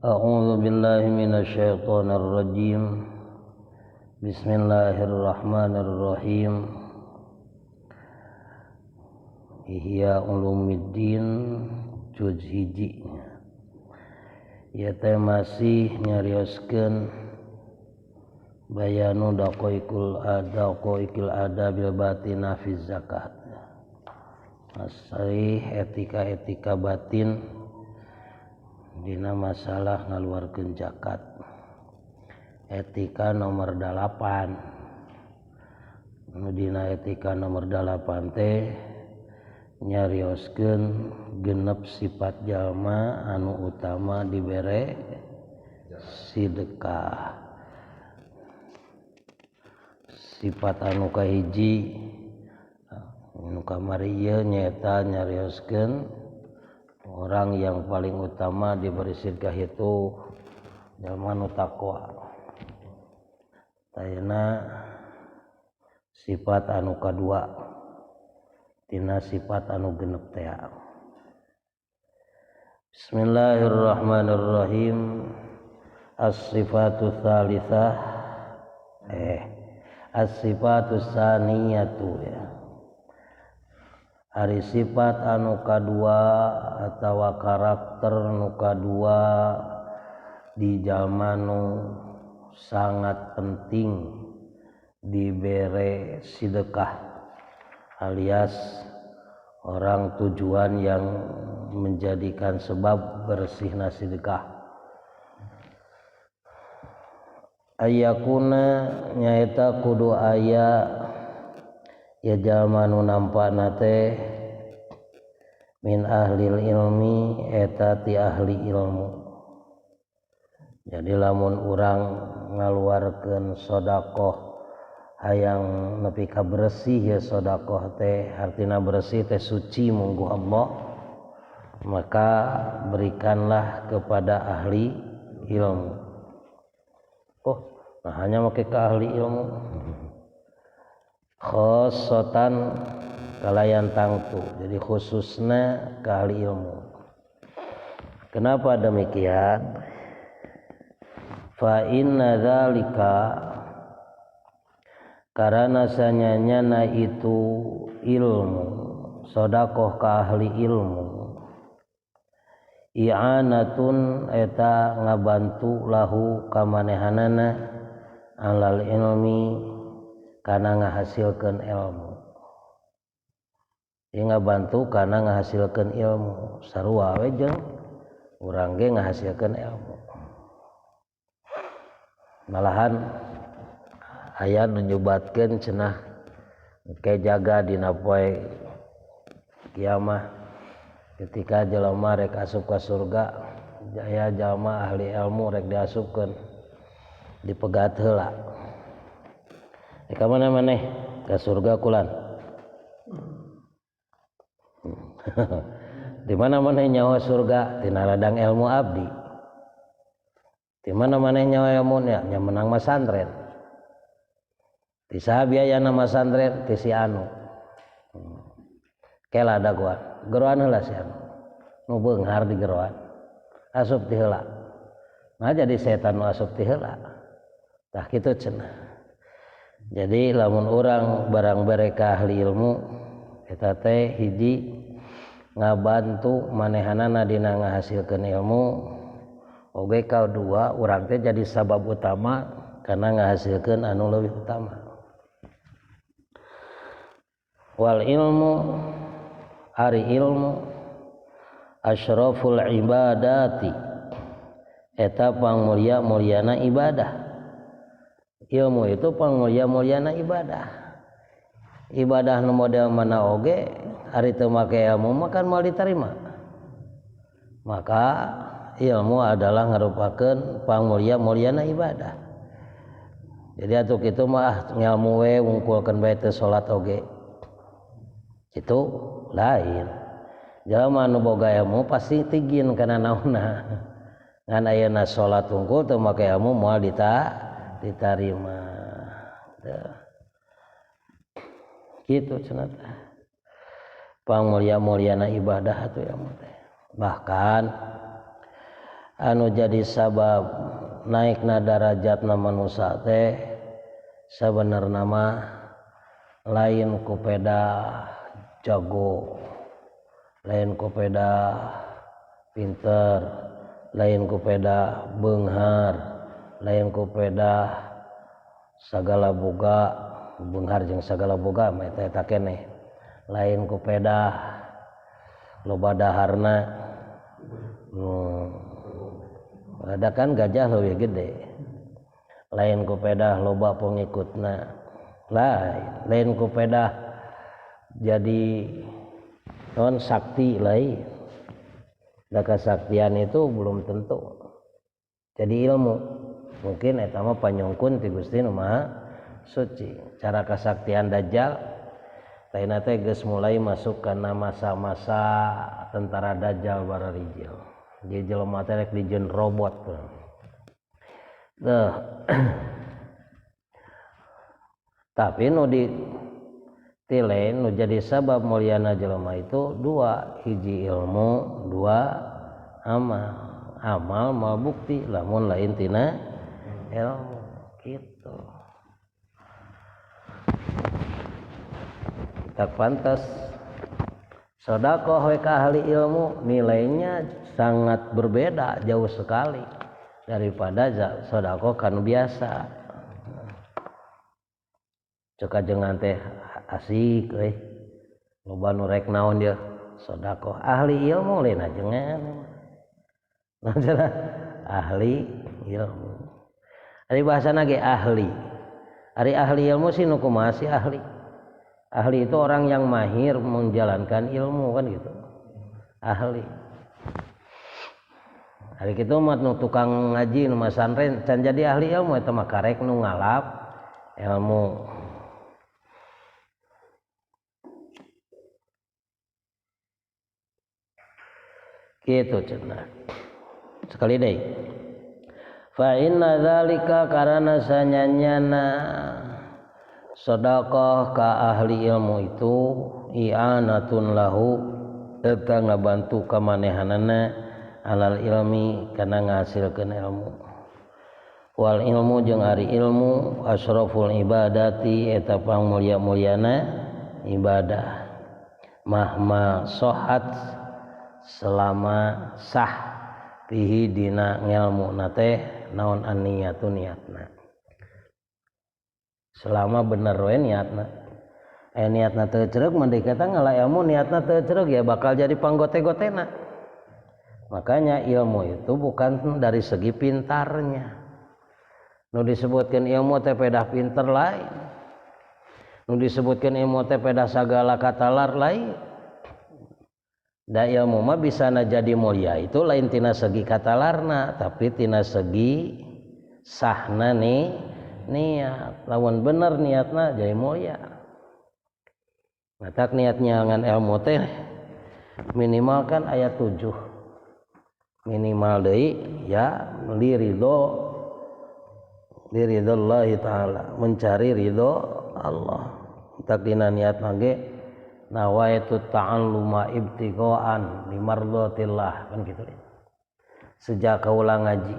A'udzu billahi minasyaitonir rajim. Bismillahirrahmanirrahim. Ihya Ulumuddin juz 1. Ieu teh masih nyarioskeun bayanu daqaiqul adaqaiqil adabil batina fi zakat. Masih etika-etika batin dina masalah ngaluarkeun zakat. Etika nomor 8. Nu dina etika nomor 8 teh nyarioskeun genep sifat jalma anu utama dibere sedekah. Sifat anu kahiji nu kamari ieu nyaeta nyarioskeun orang yang paling utama diberi sedekah itu jalma nu takwa. Tayana sifat anu kadua tina sifat anu genep teh. Bismillahirrahmanirrahim. As-sifatu tsalitsah as-sifatu tsaniyatu ya. Ari sifat anu kadua atawa karakter nu kadua di jalma nu sangat penting dibere sedekah, alias orang tujuan yang menjadikan sebab bersihna sedekah. Ayakuna nyaeta kudu aya ya jalma nu nampana teh min ahlil ilmi eta ti ahli ilmu. Jadi lamun urang ngaluarkeun sedekah hayang nepi ka bersih ya sedekah teh, artina bersih teh suci mungguh Allah, maka berikanlah kepada ahli ilmu. Oh, nah hanya make ka ahli ilmu. Khosotan kalayan tangtu, jadi khususnya ke ahli ilmu. Kenapa demikian? Fa inna dzalika, karena sanyanyana itu ilmu, sodakoh ke ahli ilmu, i'anatun eta ngabantu lahu kamanehanana alal ilmi karena ngahasilkeun ilmu. Ieu ngabantu karena ngahasilkeun ilmu, sarua we jeung urang ge ngahasilkeun ilmu. Malahan aya nu nyubatkeun cenah ke jaga dina poe kiamah ketika jelema rek asup ka surga, aya jalma ahli ilmu rek diasupkeun dipegat heula. Ka mana maneh ka surga kulan. Di mana maneh nyawa surga tina ladang ilmu abdi. Di mana maneh nyawa ilmu nya menang masantren. Ti saha biayana masantren ti si anu. Kela dagoan, geroan heula si anu. Nu beunghar di geroan. Asup ti heula. Nah jadi setan nu asup ti heula. Tah kitu cenah. Jadi lamun urang barang bere ka ahli ilmu eta teh hiji ngabantu manehanana dina ngahasilkeun ilmu, oge kadua urang teh jadi sabab utama karena ngahasilkeun anu leuwih utama. Wal ilmu, ari ilmu asyraful ibadati eta pangmulia-muliana ibadah. Ilmu itu pangmulia-muliana ibadah. Ibadah nu model mana oge ari teu make ilmu mah kan moal diterima. Maka ilmu adalah ngarupakeun pangmulia-muliana ibadah. Jadi atuh kitu mah ngelmu we wungkulkeun bae teu salat oge. Kitu lain. Jalma nu boga ilmu pasti tigin kana naonna. Ngan ayeuna salat wungkul teu make ilmu moal ditarima. Kitu cenah teh. Pangmulia-muliana ibadah atuh ilmu teh. Bahkan Anu jadi sabab naikna darajatna manusia teh sabenerna mah lain ku peda jago, lain ku peda pinter, lain ku peda beunghar, lain ku peda sagala boga, beunghar jeung sagala boga mah eta eta keneh, lain ku peda loba daharna. Ada kan gajah leuwih gede, lain ku pedah loba pengikutna, lain ku pedah jadi non sakti lain. Da kasaktian itu belum tentu jadi ilmu, mungkin eta mah panyungkun ti Gusti Nu Maha Suci. Cara kasaktian Dajjal lainna teh geus mulai masuk kana masa-masa tentara Dajjal bararijil. Jadi jelema teh rek dijieun robot. Tah. Tapi nu di tile nu jadi sabab mulyana jelema itu dua, hiji ilmu, dua amal. Amal mah bukti lamun lain tina ilmu gitu. Tak pantas sedekah we ka ahli ilmu nilainya sangat berbeda jauh sekali daripada sedekah kan biasa. Cek ajengan teh asik euy. Loba nu rek naon dia sedekah ahli ilmu lain ajengan. Ahli ilmu. Ari bahasana ge ahli. Ari ahli ilmu sih nu kumaha sih ahli? Ahli itu orang yang mahir menjalankan ilmu kan gitu. Ahli. Ari kitu mah nu tukang ngaji nu masantren can jadi ahli ilmu eta mah karek nu ngalap ilmu. Kitu cenah. Sekali deui. Fa inna dzalika karana sanyanyana sedekah ka ahli ilmu itu i'anatun lahu eta ngabantu ka manehanana alal ilmi kana ngahasilkeun ilmu. Wal ilmu jeung ari ilmu asraful ibadati eta pangmulia-muliana ibadah. Mahma sohat selama sah fihi dina ngelmuna teh naon aniyatu niatna. Selama bener we niatna. Niatna teu cereg mah dikata ngala ilmu niatna teu cereg ya bakal jadi panggote-gotena. Makanya ilmu itu bukan dari segi pintarnya. Nu disebutkeun ilmu teh pedah pinter lain. Nu disebutkeun ilmu teh pedah sagala katalar lain. Da ilmu mah bisa na jadi mulia itu lain tina segi katalarna tapi tina segi sahna nih niat. Lamun bener niatna jadi mulia. Matak niatnya ngan ilmu teh minimal kan ayat 7. Minimal deui ya liridho liridhollahi taala, mencari ridho Allah. Tak dina niat mah ge nawaitu ta'alluma ibtiqaan limardhatillah kan gitu. Sejak kaula ngaji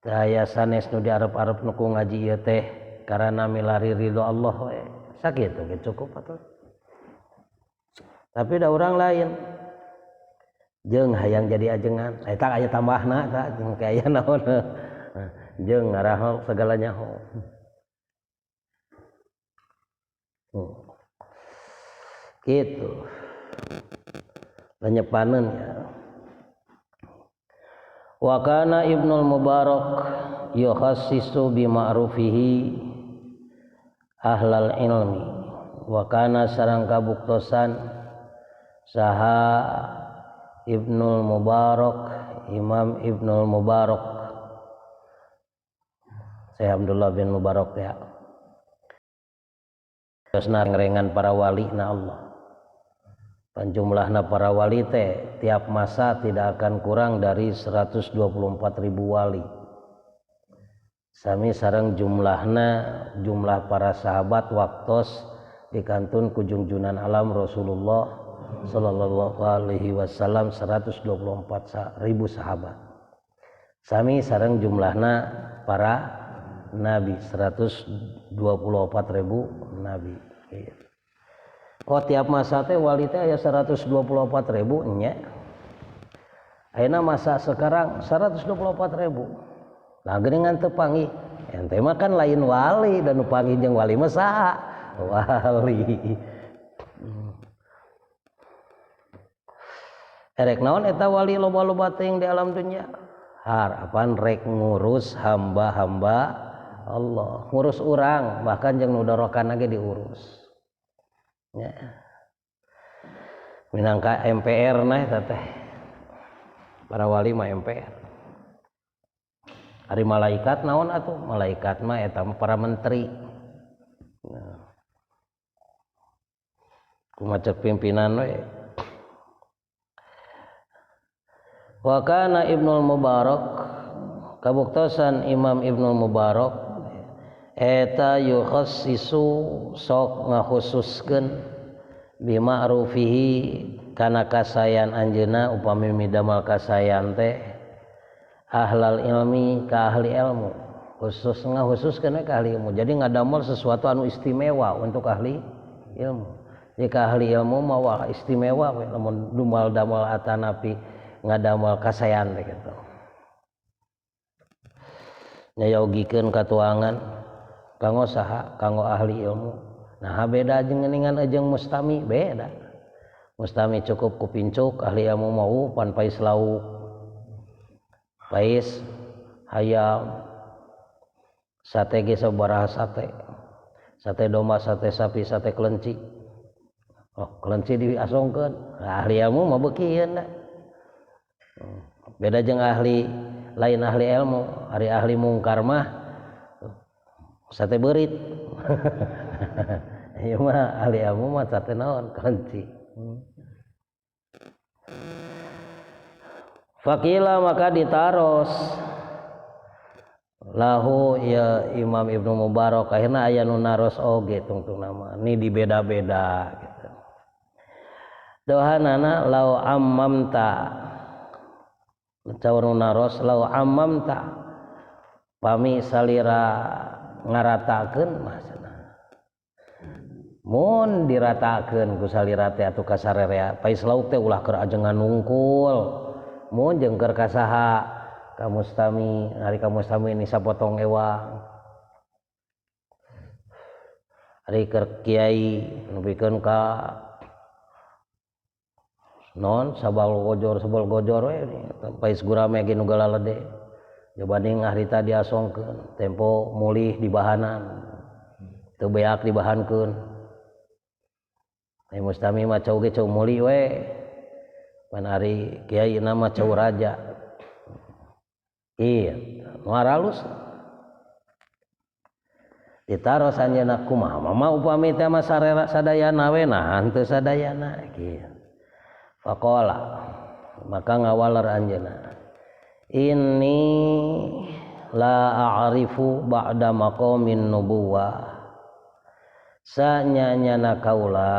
teu aya sanes nu diarep-arep nu ku ngaji ieu teh karana milari ridho Allah we. Sakitu ge cukup atuh. Tapi da urang lain jeung hayang jadi ajengan eta aya tambahna tah jeung aya naon jeung ngarah segala nyaho. Gitu lenyepaneun ya. Wa kana Ibnul Mubarak yukhassisu bi ma'rufihi ahlal ilmi. Wa kana sareng kabuktosan saha Ibnul Mubarak, Imam Ibnul Mubarak, Syekh Abdullah bin Mubarak ya. Terusna ngrengan para wali na Allah. Panjumlahna para wali teh tiap masa tidak akan kurang dari 124.000 wali. Sami sareng jumlahna jumlah para sahabat waktos dikantun ku junjunan alam Rasulullah sallallahu alaihi wasallam 124.000 sahabat. Sami sareng jumlahna para nabi 124.000 nabi. Oh tiap masa teh wali teh aya 124.000 nya. Ayeuna masa sekarang 124.000. Lah geuningan teu panggih. Ente mah kan lain wali dan nu panggih jeung wali mah saha? Wali. Erek naon eta wali loba-loba teuing di alam dunya? Harapan rek ngurus hamba-hamba Allah, ngurus urang bahkan jeung nu dorokan ge diurus. Ya. Minangka MPR nah eta teh. Para wali mah MPR. Ari malaikat naon atuh? Malaikat mah eta mah para menteri. Nah. Kumaha cek pimpinan we. Wa kana Ibnul Mubarak kabuktosan Imam Ibnul Mubarak eta yukhassisu sok ngakhususkeun bima'rufihi kana kasayan anjeunna upami midamal kasayan teh ahlal ilmi ka ahli ilmu khusus ngakhususkeun ka ahli ilmu. Jadi ngadamel sesuatu anu istimewa untuk ahli ilmu. Jika ahli ilmu mah wah istimewa we lamun dumal-damal atanapi ngadamel kasayan teh kitu. Nyayogikeun katuangan kanggo saha? Kanggo ahli ilmu. Nah beda jeung geuningan jeung mustami beda. Mustami cukup ku pincuk, ahli ilmu mau pan pais lauk, pais hayam, sate ge sabaraha sate, sate domba, sate sapi, sate kelenci. Oh kelenci diasongkeun. Nah, ahli ilmu mah beukieun da. Beda jeung ahli lain ahli ilmu, ari ahli mungkar mah sate beurit. Ieu mah ahli ilmu mah sate naon kelenci. Fakila maka ditaros lahu ya Imam Ibnu Mubarak akhirna aya nu naros oge tungtung nama ini dibeda-beda gitu. Dohanana lau ammamta caur nu naros lau ammamta pami salira ngaratakeun mah cenah mun diratakeun ku salira teh atuh kasarerea pais lauk teh ulah keur ajengan nungkul mun jeung keur ka saha ka mustami ari ka mustami ini sapotong ewang ari keur kiai nepikeun ka non sabal gojor we pais gurame ge nu galalede dibanding harita diasongkeun tempo mulih dibahanan teu beak dibahankeun ai mustami mah cau ge cau mulih we pan ari kiai nama cau raja iya nu aralus ditaros anjeunna kumaha mama upami teh mah sarera sadayana we nah henteu sadayana kieu. Faqala maka ngawaler anjeunna inni la a'rifu ba'da maqamin nubuwah sanyanyana kaula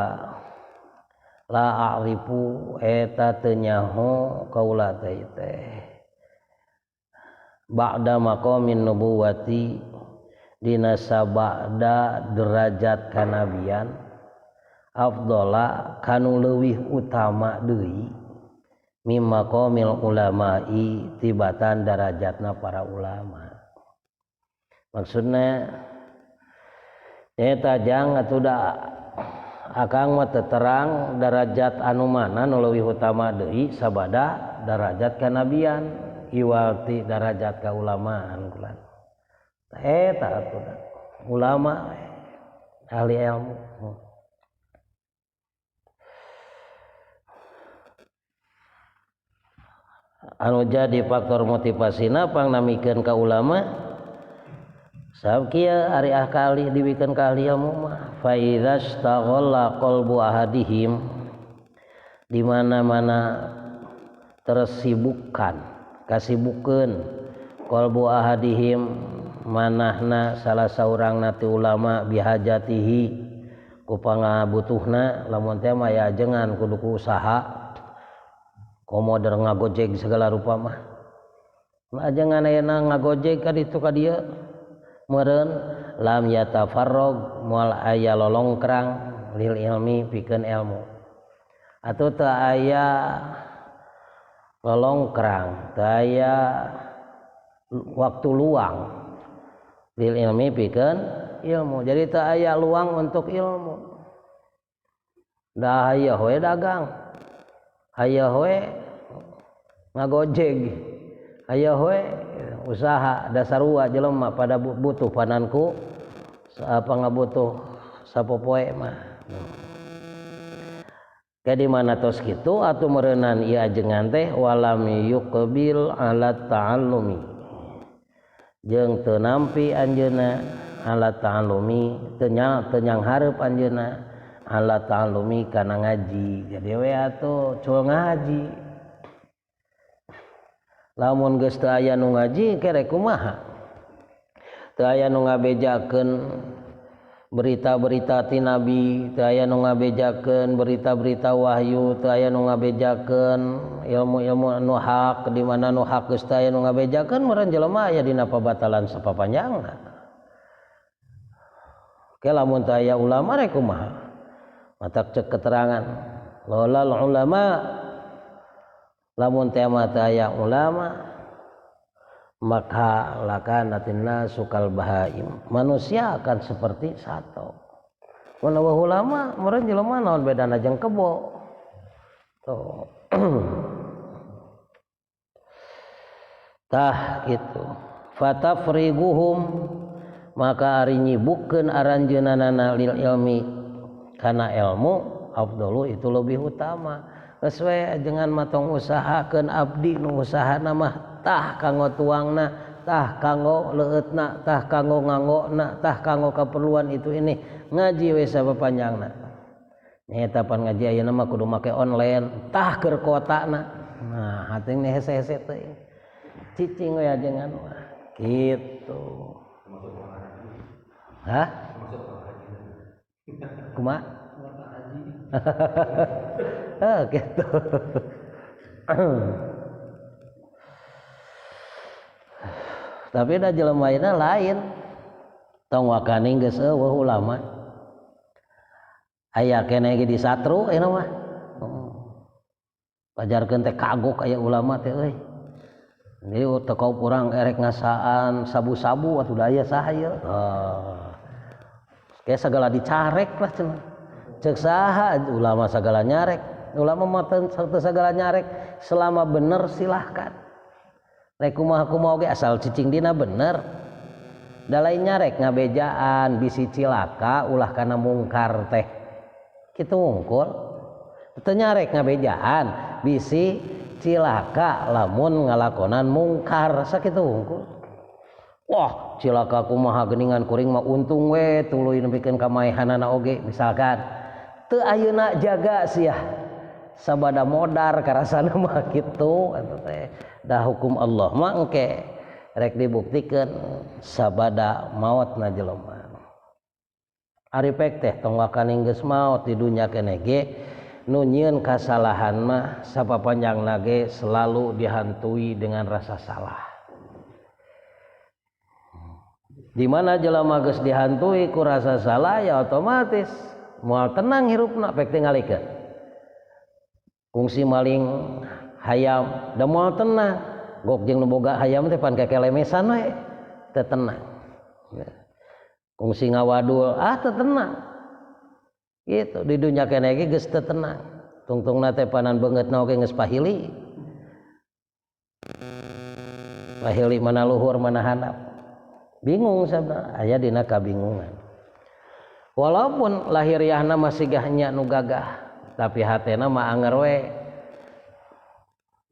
la a'rifu eta teu nyaho kaula teh ba'da maqamin nubuwati dina sabada derajat kanabian afdhala kanu leuwih utama deui mimma qamil ulama'i tibatan darajatna para ulama. Maksudna eta jang atuh da akang mah teu terang darajat anu mana nu leuwih utama deui sabada darajat kanabian iwal ti darajat kaulamaan kula. Eta atuh da ulama ahli ilmu. Anu jadi faktor motivasina pangnamikeun ka ulama sabab kieu ari ah kali diwikeun ka ahli ilmu mah fa idza staghalla qalbu ahadihim di mana-mana tersibukkan kasibukeun qalbu ahadihim manahna salah saurangna ti ulama bihajatihi ku pangabutuhna lamun teh mah aya ajengan kudu ku usaha komo der ngagojek segala rupa mah Ajengan ayeuna ngagojek ka ditu ka dieu meureun lam yatafarrog moal aya lolongkrang lil ilmi pikeun ilmu atau teu aya lolongkrang teu aya waktu luang lil ilmi pikeun ilmu. Jadi teu aya luang untuk ilmu. Da aya we dagang, aya we ngagojek, aya we usaha, dasarua jelema pada butuh pananku apa ngabutuh sapopoe mah. Kayak di mana tos kitu atuh meureunan ieu ajengan teh walam yuqbil ala ta'allumi jeung teu nampi anjeunna ala ta'allumi teu nyanghareup anjeunna ala ta'allumi kana ngaji. Jadi we atuh cul ngaji. Lamun geus teu aya nu ngaji kere kumaha? Teu aya nu ngabejakeun berita-berita ti nabi, teu aya nu ngabejakeun berita-berita wahyu, teu aya nu ngabejakeun ilmu-ilmu nu hak, di mana nu hak geus teu aya nu ngabejakeun meureun jelema aya dina pabatalan sapapanjangna. Ke lamun teu aya ulama rek kumaha? Matak cek keterangan laulal ulama, lamun teu mah teu aya ulama maka lakanatin nasu kal bahaim, manusia akan seperti sato. Mun eueuh ulama meureun jelema naon bedana jeung kebo. Tuh. Tah kitu. Fatafriguhum maka ari nyibukeun aranjeunana lil ilmi kana ilmu afdalu itu lebih utama. Geus we ajengan matong usahakeun abdi nu usahana mah tah kanggo tuangna, tah kanggo leueutna, tah kanggo nganggona, tah kanggo keperluan itu ini ngaji we sapapanjangna. Nyaeta pan ngaji ayeuna mah kudu make online, tah keur kotana. Nah, hating hese-hese teuing. Cicing we ajengan mah. Kitu. Hah? Kumaha? Ah, gitu. Tapi da jelema ayeuna lain. Tong wakaning geus eueuh ulama. Aya keneh ge disatru ayeuna mah. Pajarkeun teh kagok aya ulama teh euy. Jadi teu kaop urang erek ngasaan sabu-sabu atuh da aya saha ieu. Kayak segala dicarek lah cenah. Cek saha ulama segala nyarek. Ulama mah teu segala nyarek, selama bener silahkan. Rek kumaha kumaha oge asal cicing dina bener. Da lain nyarek ngabejaan bisi cilaka ulah kana mungkar teh. Kitu wungkul. Teu nyarek ngabejaan bisi cilaka lamun ngalakonan mungkar sakitu wungkul. Wah, cilaka kumaha geuningan kuring mah untung we tuluy nepikeun ka maehanana oge misalkan. Teu ayeuna jaga sia. Sabada modar karasana mah kitu eta teh. Dah hukum Allah mah engke rek dibuktikeun sabada maotna jelema. Ari pek teh tong wakaning geus maot di dunya keneh ge nu nyieun kasalahan mah sapapanjangna ge selalu dihantui dengan rasa salah. Di mana jelema geus dihantui ku rasa salah ya otomatis moal tenang hirupna pek tingalikeun. Kungsi maling hayam da moal tenang, gok jeung nu boga hayam teh pan kekelemesan we teu tenang. Kungsi ngawadul ah teu tenang. Gitu di dunya keneh ge geus teu tenang. Tungtungna teh panan beungeutna oge geus pahili. Pahili mana luhur mana handap. Bingung sabna aya dina kabingungan. Walaupun lahiriahna masih gahnya nu gagah, tapi hatena mah anger we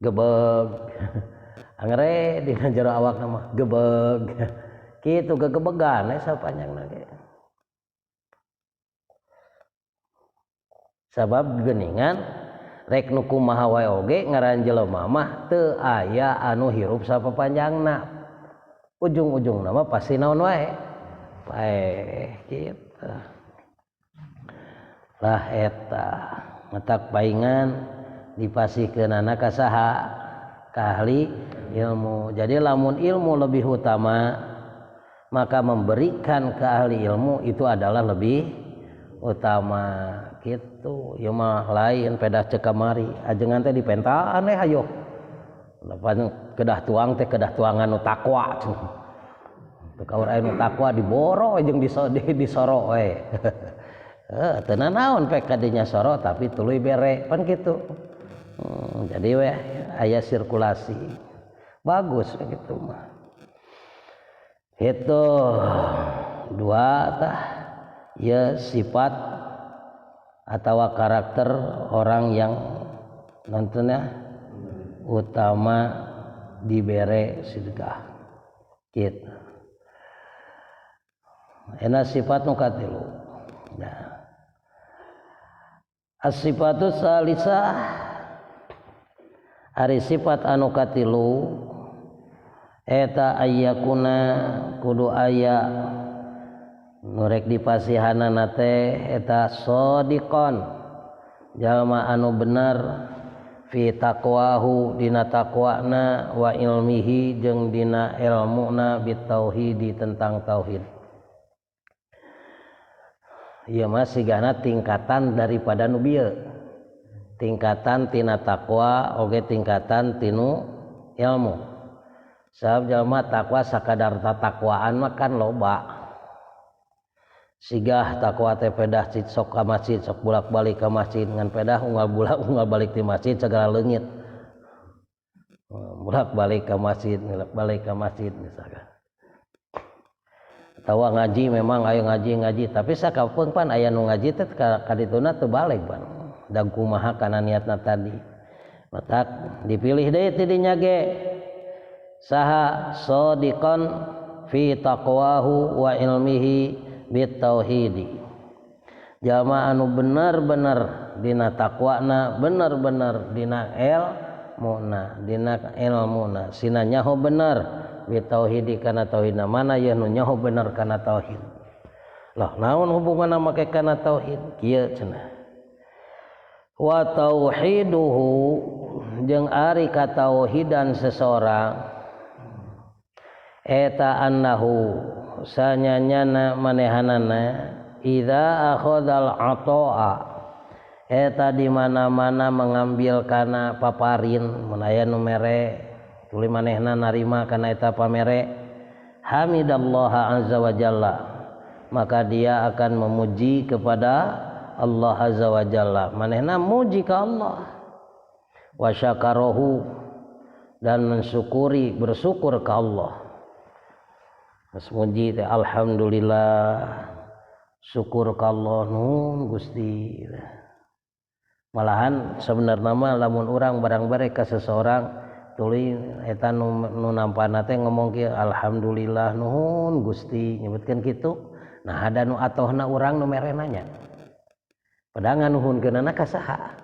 gebeg. Anger we dina jero awakna mah gebeg. Kitu gegebegan we sapanjangna ge. Sabab geuningan rek nu kumaha wae oge ngaran jelema mah teu aya anu hirup sapapanjangna. Ujung-ujungna mah pasti naon wae. Paeh kitu. Lah eta matak paingan dipasihkeunana ka saha? Ka ahli Ilmu. Jadi lamun ilmu lebih utama, maka memberikan ke ahli ilmu itu adalah lebih utama gitu. Ieu mah lain pedah cek kamari, ajengan teh dipentaan hayo. Lapan kedah tuang teh kedah tuangan nu takwa cenah. Teu kaur aya nu takwa diboro jeung disoro we. Heuh, teu nanaon pek kadinya soro tapi tuluy bere pan kitu. Jadi we aya sirkulasi. Bagus gitu mah. Itu dua tah ya sifat atau karakter orang yang nantinya utama dibere sedekah. Gitu. Enak sifat nu katilu. Nah. As-sifatu salisah ari sifat anu katilu eta ayyakuna kudu aya nu rek dipasihanana teh eta shadiqon jalma anu bener fi taqwahu dina taqwana wa ilmihi jeung dina ilmuna bitauhidi tentang tauhid. Ieu mah sigana tingkatan daripada nu bieu. Tingkatan tina takwa oge tingkatan tinu ilmu. Sabab jalma takwa sakadar tatakwaan mah kan loba. Sigah takwa teh pedah cit sok ka masjid, sok bolak-balik ka masjid ngan pedah unggal bulak unggal balik ti masjid segala leungit. Bolak-balik ka masjid, bolak-balik ka masjid misalkan. Tawa ngaji memang ayo ngaji-ngaji tapi sakapeung pan aya nu ngaji teh kadituna teu balik pan. Da kumaha kana niatna tadi. Matak dipilih deui ti dinya ge. Saha shadiqan fi taqwahu wa ilmihi bitauhidi. Jalma anu bener-bener dina taqwana, bener-bener dina ilmuna, dina ilmuna sina nyaho bener bitauhidi kana tauhidna, mana ye nu nyaho bener kana tauhid. Lah naon hubunganna make kana tauhid? Kieu cenah. Wa tauhiduhu jeung ari katauhidan seseorang eta annahu sanyanyana manehanana idza akhadhal ata'a eta di mana-mana mengambil kana paparin mun aya nu mere tuluy manehna narima kana eta pamere hamidallaha azza wa jalla maka dia akan memuji kepada Allah azza wa jalla, manehna muji ka Allah wa syakarahu dan mensyukuri bersyukur ka Allah. Mas muji teh alhamdulillah syukur ka Allah nun Gusti. Malahan sebenarnya mah lamun urang barang bare ka seseorang tuluy eta nu nampana teh ngomong kieu alhamdulillah nuhun Gusti nyebutkeun kitu. Nah ada nu atohna urang nu merena nya. Padahal nganuhunkeunana ka saha?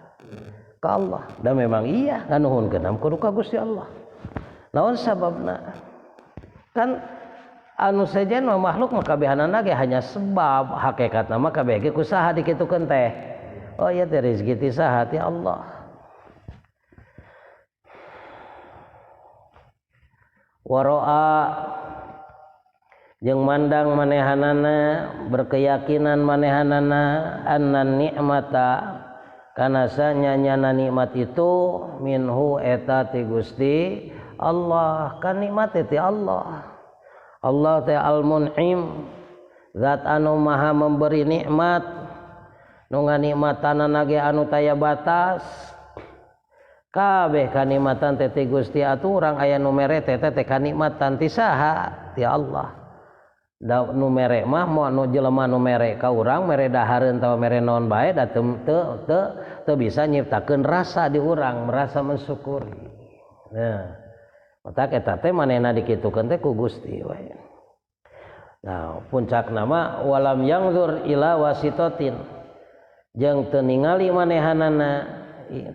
Ka Allah. Da memang iya nganuhunkeunna kudu ka Gusti Allah. Naon sababna? Kan anu sejen mah makhluk mah kabehanana ge hanya sebab, hakikatna mah kabeh ge ku saha dikitukeun teh. Oh iya teh rezeki ti saha? Ti Allah. Waro'a jeung mandang manehanana berkeyakinan manehanana anna nikmata kana sanyanyana nikmat itu minhu eta ti Gusti Allah, kan nikmat ti Allah. Allah teh al-mun'im zat anu maha memberi nikmat nu nganikmatanana ge anu taya batas. Kabeh kanikmatan teh ti Gusti atuh urang aya nu mere teh teh kanikmatan ti saha? Ti Allah. Da nu mere mah moal nu jelema nu mere ka urang mere dahareun atawa mere naon bae da teu bisa nyiptakeun rasa di urang merasa mensyukuri. Nah, matak eta teh manehna dikitukeun teh ku Gusti we. Nah, puncakna mah walam yangzur ila wasitatin jeung teu ningali manehanana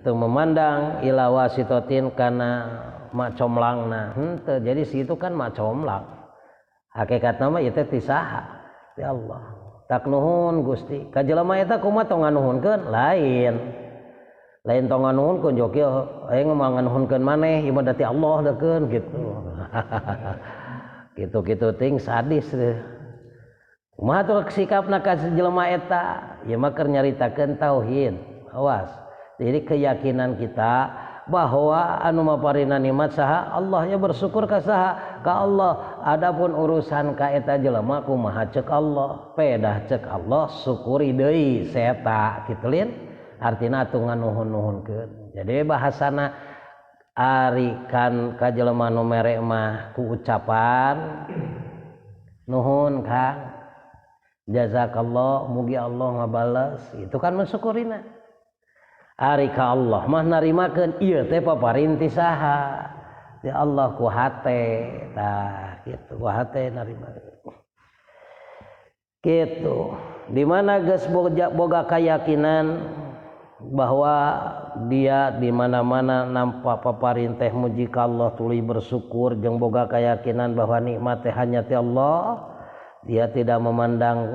teu memandang ila wasitatin kana macomlangna. Henteu, jadi situ kan macomlang. Hakikatna mah ieu teh ti saha? Ti Allah. Tak nuhun Gusti. Ka jelema eta kumaha tong nganuhunkeun? Lain. Lain tong nganuhunkeun jok ieu aing mah nganuhunkeun maneh ieu mah da ti Allah dekeun gitu. Gitu-gitu ting sadis deh. Kumaha tuh sikapna ka jelema eta? Ieu mah keur nyaritakeun tauhid. Awas. Jadi keyakinan kita bahwa anu maparina nikmat saha? Allah, ya bersyukur ka saha? Ka Allah. Adapun urusan ka eta jelema kumaha cek Allah, pedah cek Allah syukuri deui seta kitu lin. Artina atuh nganuhun-nuhunkeun. Jadi bahasana ari kan ka jelema nu mere mah ku ucapan nuhun Kang, jazakallah, mugi Allah ngabales, itu kan mensyukurina. Ari ka Allah mah narimakeun ieu teh paparin ti saha? Ti Allah ku hate. Tah kitu ku hate narima. Kitu. Di mana geus boga keyakinan bahwa dia di mana-mana nampak paparin teh muji ka Allah tuluy bersyukur jeung boga keyakinan bahwa nikmat teh hanya ti Allah, dia tidak memandang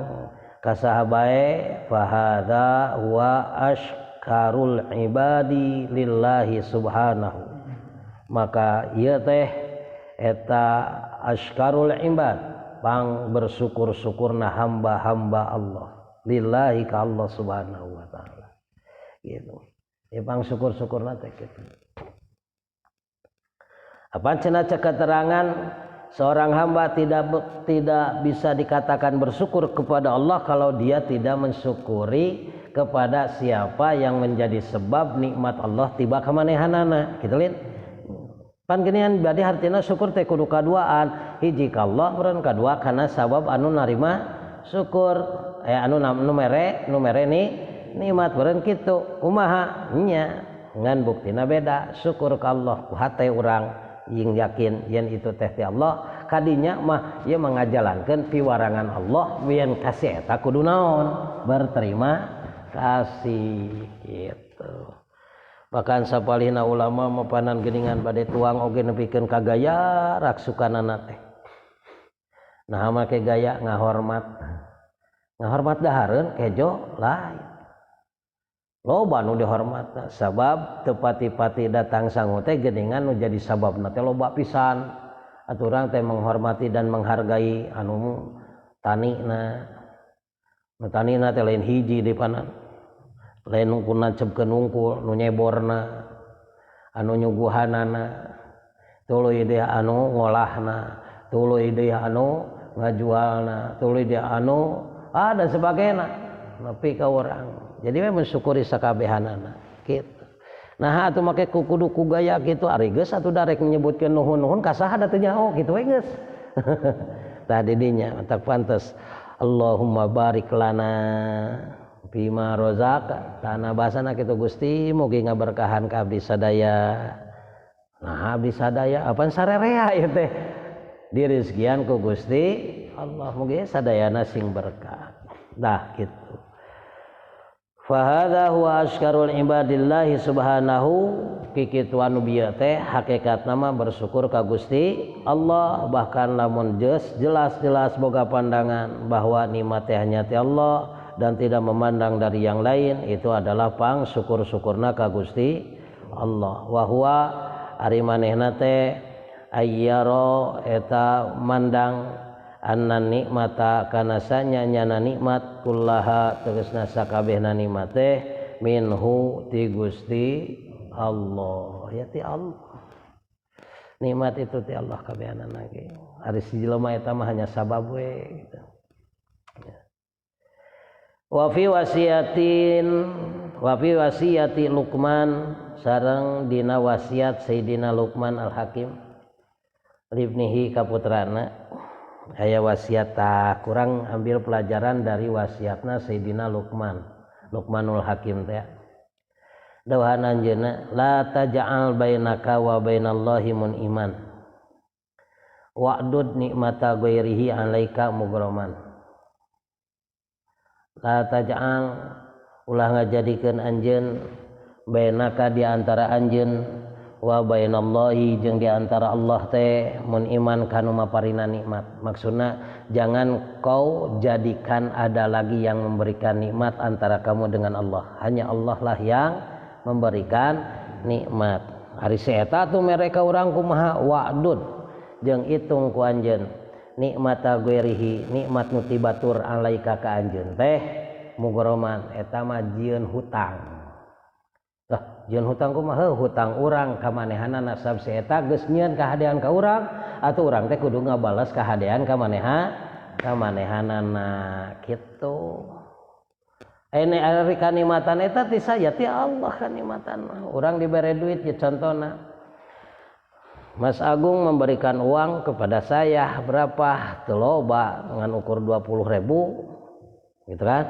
ka saha bae, fahadza huwa ashkarul ibadi lillahi subhanahu. Maka ieu teh eta ashkarul ibad, pang bersyukur-syukurna hamba-hamba Allah lillahi ka Allah subhanahu wa ta'ala. Gitu. Ya pang syukur-syukurna teh kitu. Apa cenah keterangan seorang hamba tidak bisa dikatakan bersyukur kepada Allah kalau dia tidak mensyukuri kepada siapa yang menjadi sebab nikmat Allah tiba ka manehanana. Kitu lin. Pan geuningan badi hartina syukur teh kudu kaduaan, hiji ka Allah meureun kadua kana sabab anu narima syukur, anu nu mere ni nikmat meureun kitu. Kumaha nya ngan buktina beda, syukur ka Allah ku hate urang jeung yakin yen itu teh ti Allah, kadinya mah ieu mah ngajalankeun piwarangan Allah yen kasih eta kudu naon, berterima kasih gitu. Bahkan sapalihna ulama mapanan geuningan bade tuang oge nepikeun ka gaya raksukanana teh. Nah make gaya ngahormat. Ngahormat dahareun kejo lain. Loba nu dihormatna sabab teu pati-pati datang sangu teh geuningan nu jadi sababna teh loba pisan. Atuh urang teh menghormati dan menghargai anu tanina. Nu tanina teh lain hiji di panan. Lain nu nancebkeun wungkul, nu nyeborna, anu nyuguhanana, tuluy deui anu ngolahna, tuluy deui anu ngajualna, tuluy deui anu dan sebagainya nepi ka urang. Jadi we mensyukuri sakabehanana kitu. Nah atuh make kudu ku gaya kitu ari geus atuh darek nyebutkeun nuhun-nuhun ka saha da teu nyaho kitu we geus. Tah di dinya matak pantes Allahumma barik lana bima rozaka, tanah basana kitu Gusti mugi ngaberkahan ka abdi sadaya. Nah abdi sadaya apan sarerea ieu teh dirizkian ku Gusti Allah mugi sadayana sing berkah. Dah kitu. Fa hadza huwa askarul ibadillahi subhanahu, kikitu anu bieu teh hakikatna mah bersyukur ka Gusti Allah, bahkan lamun jelas-jelas boga pandangan bahwa nikmat teh hanya ti Allah dan tidak memandang dari yang lain, itu adalah pang syukur-syukurna ka Gusti Allah. Wa huwa ari manehna teh ayyara eta mandang anna nikmata kana sanya nyana nikmat kullaha tegasna sakabehna nikmat teh minhu ti Gusti Allah, ya ti Allah. Nikmat itu ti Allah kabehanana ge. Ari si jelema eta mah hanya sabab we gitu. Ya. Wa fi wasiyatin wa fi wasiyati Luqman, sareng dina wasiat Sayyidina Luqman Al-Hakim libnihi ka putrana aya wasiat. Tah kurang ambil pelajaran dari wasiatna Sayyidina Luqman, Luqmanul Hakim teh. Dawuhan anjeunna la taj'al bainaka wa bainallahi mun'iman wa'dud nikmata ghairihi alaika mughraman. La taj'al ulah ngajadikeun anjeun bainaka di antara anjeun wa bainallahi jeung di antara Allah teh mun'iman kanu maparina nikmat. Maksudna jangan kau jadikan ada lagi yang memberikan nikmat antara kamu dengan Allah. Hanya Allah lah yang Memberikan nikmat. Ari si eta tuh mereka urang kumaha wa'dud jeung itung ku anjeun nikmata ghairihi nikmat nu ti batur alaika ka anjeun teh mugroman eta mah jieun hutang. Lah jieun hutang kumaha? Hutang urang ka manehanana sab si eta geus nyieun kahadean ka urang atuh urang teh kudu ngabales kahadean ka maneha ka manehanana kitu. Ini ari kanikmatan eta ti saya ti Allah kanikmatan mah. Urang dibere duit ya contona. Mas Agung memberikan uang kepada saya berapa? Teu loba ngan ukur 20.000 gitu kan.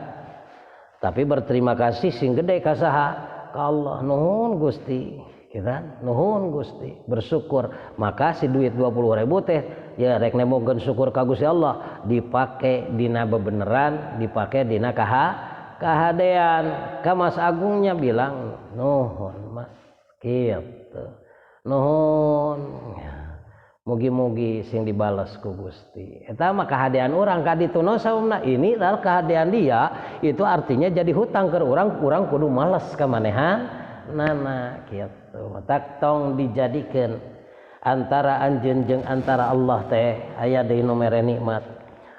Tapi berterima kasih sing gede ka saha? Ka Allah. Nuhun Gusti, gitu kan? Nuhun Gusti, bersyukur. Maka si duit 20.000 teh ya rek nemongkeun syukur ka Gusti Allah dipake dina bebeneran, dipake dina kahadean. Ka Mas Agungnya bilang nuhun Mas kitu, nuhun, mugi-mugi sing dibales ku Gusti. Eta mah kahadean urang ka ditu no saumna. Ini adalah kahadean dia, itu artinya jadi hutang ke urang, urang kudu males ka manehanana kitu. Matak tong dijadikeun antara anjeun jeung antara Allah teh aya deui nu mere nikmat.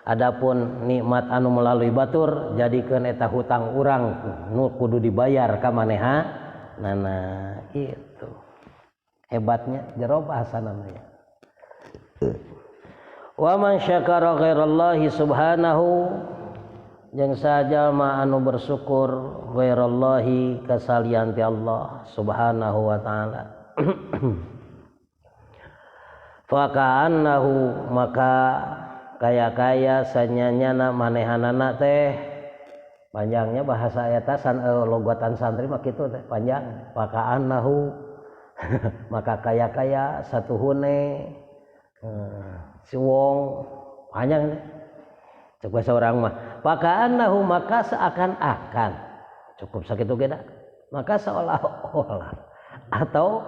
Adapun nikmat anu melalui batur jadikeun eta hutang urang nu kudu dibayar ka manehanana gitu. Hebatnya jero bahasana ya. Wa man syakara ghairallahi subhanahu jeung sajalma anu bersyukur ghairallahi kasalian ti Allah subhanahu wa ta'ala faka'annahu maka kaya-kaya sanyanyana manehanana teh panjangnya bahasa eta san, logotan santri mah kitu teh panjang faka'annahu maka kaya-kaya satuhune si wong panjang teh cek bahasa urang mah faka'annahu maka seakan-akan cukup sakitu ge da maka seolah-olah atau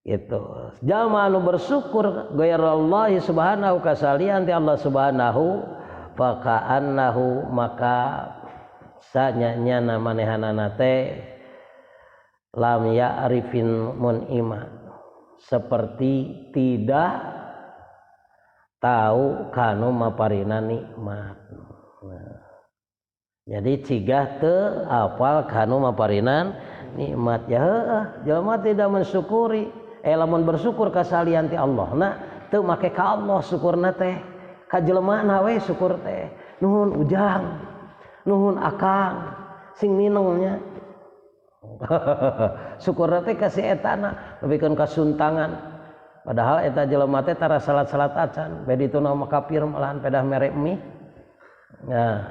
itu jalma anu bersyukur ghairallahi subhanahu kasalian ti Allah subhanahu faka'annahu maka sanyanyana manehanana teh lam ya'rifin mun'ima seperti tidak tahu kanu maparina nikmat. Nah, jadi cigah teu apal kanu maparina nikmat ya heueuh jelema tidak mensyukuri. Lamun bersyukur kasalian ti Allah na teu make ka Allah syukurna teh ka jelemana we syukur teh nuhun ujang nuhun akang sing minengnya syukurna teh ka si etana nepikeun ka suntangan padahal eta jelema teh tara salat-salat acan beda itu nama kafir malahan pedah mere mie nah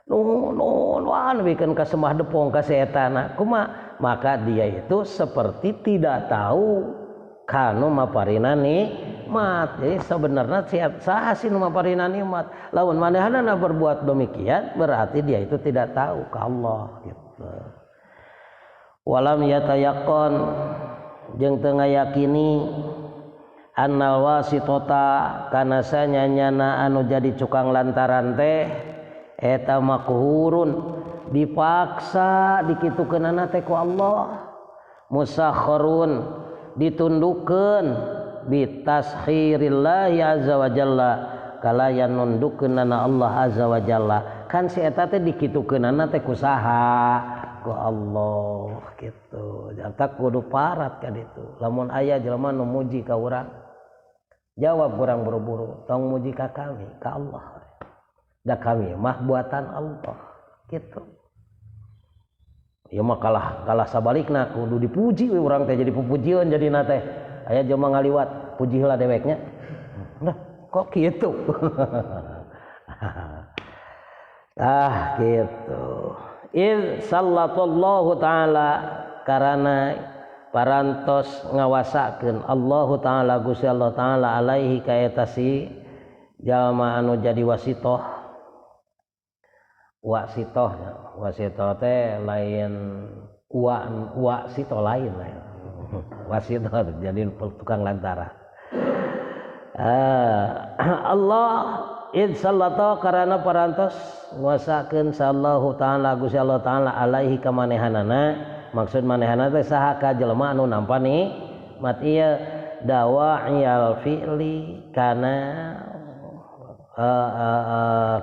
nuhun nuhun wah nepikeun ka semah depong ka si etana kumaha maka dia itu seperti tidak tahu kanu maparina nikmat. Jadi sebenarnya saha sih nu maparina nikmat lamun manehanana berbuat demikian berarti dia itu tidak tahu ka Allah gitu. Walam yatayaqon jeung teu ngayakini annal wasitota kana sanyanyana anu jadi cukang lantaran teh eta makhurun dipaksa dikitukeunana teh ku Allah musakharun ditundukeun bitaskhirillahi azza wa jalla kalayan nundukeunana Allah azza wa jalla kan si eta teh dikitukeunana teh ku saha ku Allah gitu. Jantak kudu parat ka ditu lamun aya jelema nu muji ka urang jawab kurang buru-buru tong muji ka kami ka Allah da kami mah buatan Allah gitu. Ya mah kalah sabalikna kudu dipuji we urang teh jadi pupujieun jadina teh aya jelema ngaliwat puji heula deweknya nah kok kitu ah gitu. Id sallallahu ta'ala karana parantos ngawasakeun Allahu ta'ala Gusti Allah ta'ala alaihi ka eta si jalma anu jadi wasitoh wasitoh wasitoh teh lain wasitoh lain wasitoh jadi tukang lantara. Allah id sallata karana parantos nguasakeun sallallahu taala Gusti Allah taala alaihi ka manehanana. Maksud manehana teh saha ka jelema anu nampa nikmat ieu dawa'il fi'li kana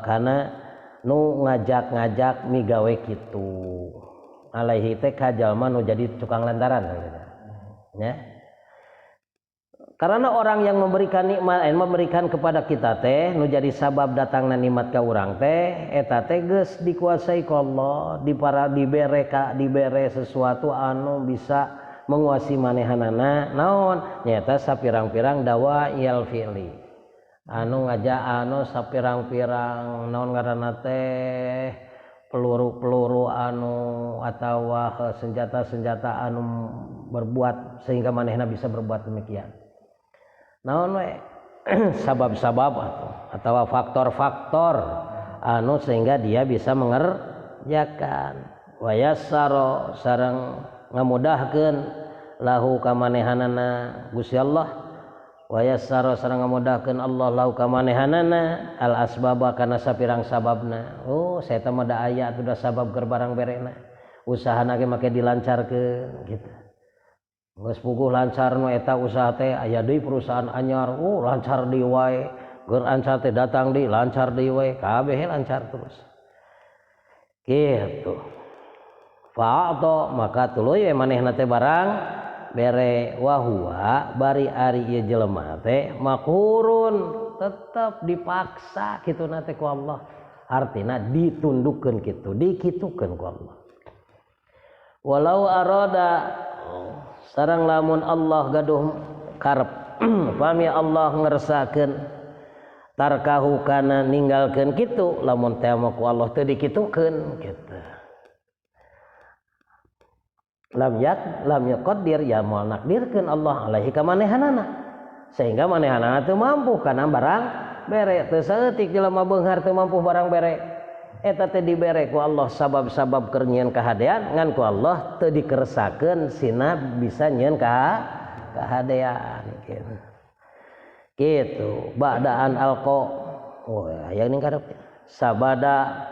kana nu ngajak-ngajak migawe kitu. Alaihi teh ka jalma nu jadi tukang lantaran ya. Karena orang yang memberikan nikmat, memberikan kepada kita teh nu jadi sabab datangna nikmat ka urang teh eta teh geus dikuasai ku Allah, dibere ka dibere sesuatu anu bisa menguasai manehanana. Naon nyaeta sapirang-pirang dawa'il fi'li anu ngajak anu sapirang-pirang naon ngaranna teh peluru-peluru anu atawa senjata-senjata anu berbuat sehingga manehna bisa berbuat demikian. Naon we sabab-sabab atau faktor-faktor anu sehingga dia bisa mengerjakan. Wa yassara sareng ngamudahkeun lahu ka manehanana Gusti Allah. Wa yassara sareng ngamudahkeun Allah lahu ka manehanana al asbaba kana sapirang sababna. Oh, saya teh mah da aya atuh da sabab keur barang berena. Usahana ge make dilancarkeun gitu. Geus puguh lancar nu eta usaha teh aya deui perusahaan anyar, oh lancar deui wae, keur lancar teh datang deui lancar deui wae, kabeh lancar terus. Gitu. Fa'ata maka tuluy we manehna teh barang bere wa huwa bari ari ieu jelema teh makurun tetep dipaksa kituna teh ku Allah. Artina ditundukkeun kitu, dikitukeun ku Allah. Walau arada sareng lamun Allah gaduh karep pami Allah ngersakeun tarkahu kana ninggalkeun kitu lamun teh mah ku Allah teu dikitukeun kitu. Lam yak lam yaqdir ya moal nakdirkeun Allah alaihi ka manehanana sehingga manehanana teu mampu kana barang bere. Teu saeutik jelema beunghar teu mampu barang bere eta teh dibere ku Allah sabab-sabab keur nyieun kahadean ngan ku Allah teu dikersakeun sina bisa nyieun kahadean gitu. Gitu ba'daan alqa oh aya ning karep sabada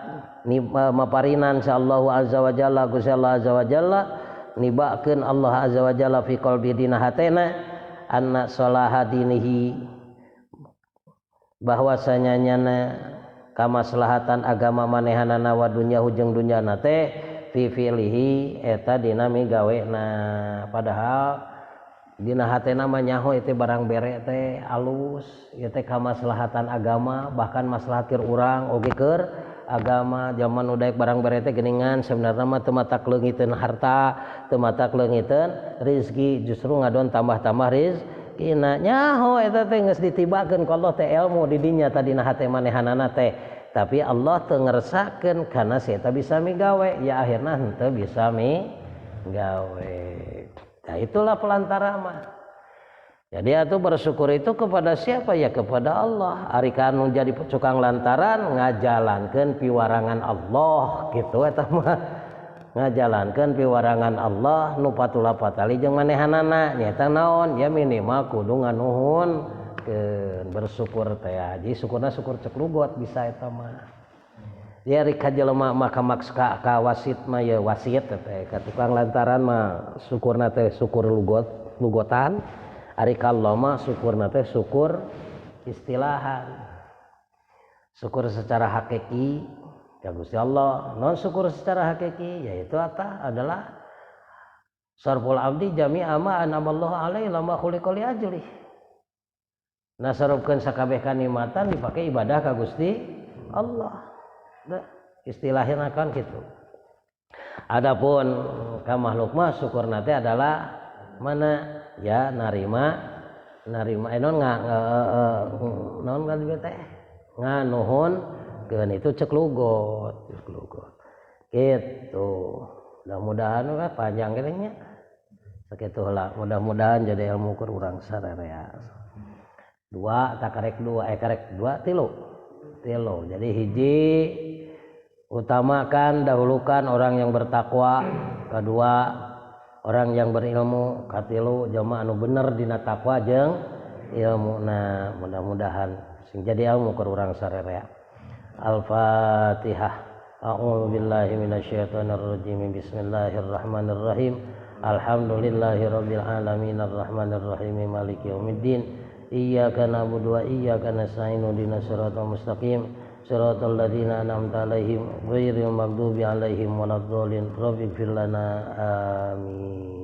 maparinan insyaallahu azza wa jalla Gusti Allah azza wa jalla nibakeun Allah azza wa jalla fi qalbi dina hatena anna sholaha dinihi bahwasanya nyana kamaslahatan agama manehanana wa dunyahu jeung dunyana teh fi fi'lihi eta dina migawena. Padahal dina hatena mah nyaho ieu barang bere teh alus ieu teh kamaslahatan agama bahkan maslahat keur urang oge keur agama. Zaman nu daek barang bere teh geuningan sebenarnya mah teu matak leungiteun harta, teu matak leungiteun rezeki, justru ngadon tambah-tambah rezekina. Nyaho eta teh geus ditibakeun ku Allah teh ilmu di dinya tadina hate manehanana teh, tapi Allah teu ngersakeun kana si eta bisa migawe, ya akhirna henteu bisa migawe. Nah itulah pelantara mah. Jadi atuh bersyukur itu kepada siapa? Ya kepada Allah. Ari kanu jadi tukang lantaran ngajalankeun piwarangan Allah gitu eta mah. Ngajalankeun piwarangan Allah nu patula patali jeung manehanana nyaeta naon? Ya minimal kudu nganuhunkeun bersyukur teh. Jadi syukurna syukur cek lugot bisa eta mah. Ya ari ka jelema mah ka maksa ka wasit mah ya wasit teh ka tukang lantaran mah syukurna teh syukur lugot lugotan. Ari ka Allah mah syukurna teh syukur istilahan. Syukur secara hakiki ka Gusti Allah. Non syukur secara hakiki yaitu apa? Adalah sarful abdi jami'a ma an'amallahu alaihi lama khuliqa li ajli. Nasarupkeun sakabeh kanikmatan dipake ibadah ka Gusti Allah. Nah, istilahnya kan gitu. Adapun ka makhluk mah syukurna teh adalah mana? Ya narima narima non non kan teh nganuhun keun itu cek lugot, cek lugot. Gitu. Mudah-mudahan lah panjang kayaknya. Sakitu lah, mudah-mudahan jadi ilmu keur urang sararea. Dua tak karek dua, karek dua tilu. Tilu. Jadi hiji utamakan dahulukan orang yang bertakwa, kedua orang yang berilmu, katilu jamaah anu bener dina takwa jeung Ilmuna mudah-mudahan sing jadi ilmu keur urang sarerea. Al-Fatihah. A'udzu billahi minasyaitonir rajim. Bismillahirrahmanirrahim. Alhamdulillahirabbil alamin arrahmanir rahim maliki yaumiddin. Iyyaka na'budu wa iyyaka nasta'in ihdinas siratal mustaqim. Siratal ladzina an'amta 'alaihim ghairil maghdubi 'alaihim waladdallin. Rabbighfir lana amin.